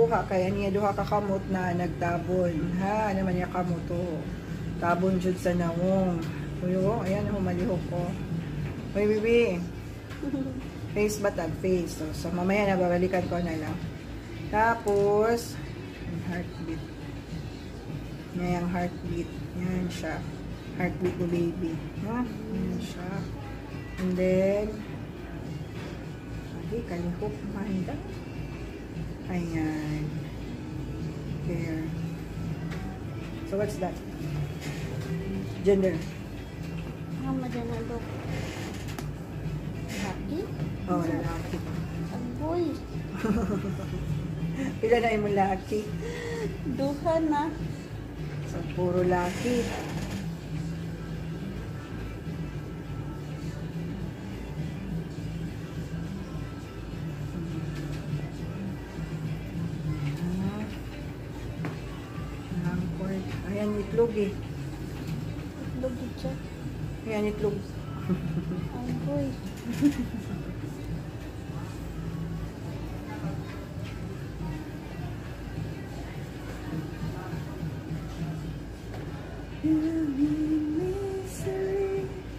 kuha kay niya duha ka kamot na nagtabon. Ha, ano man niya kamot to. Tabon jud sa nawong. Uyo, ayan humalihok ko. Uy, baby. Face ba tag face? So mamaya na babalikan ko na lang. Tapos, heartbeat. Ngayang heartbeat. Yan siya. Heartbeat ni baby. Ha? Yan siya. And then, ay, kalihok man. Ayan. There. So, what's that? Gender. Ang madyan na. Laki? Oh, lalaki. Agoy. Pila na imong laki? Duha na. So, puro laki. Ang cord. Ayan, itlog eh. Itlog siya. Ayan, itlog. Agoy.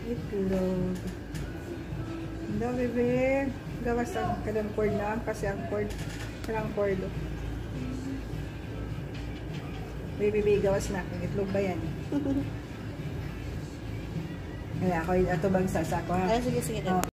Itlog. Ang dami, bebe. Gawas ang kanang cord na kasi ang cord. Kanang cord. Baby, baby, gawas na. Itlog ba yan? Kaya ako, ato bang sasako ha? Ay, sige, sige. Oh.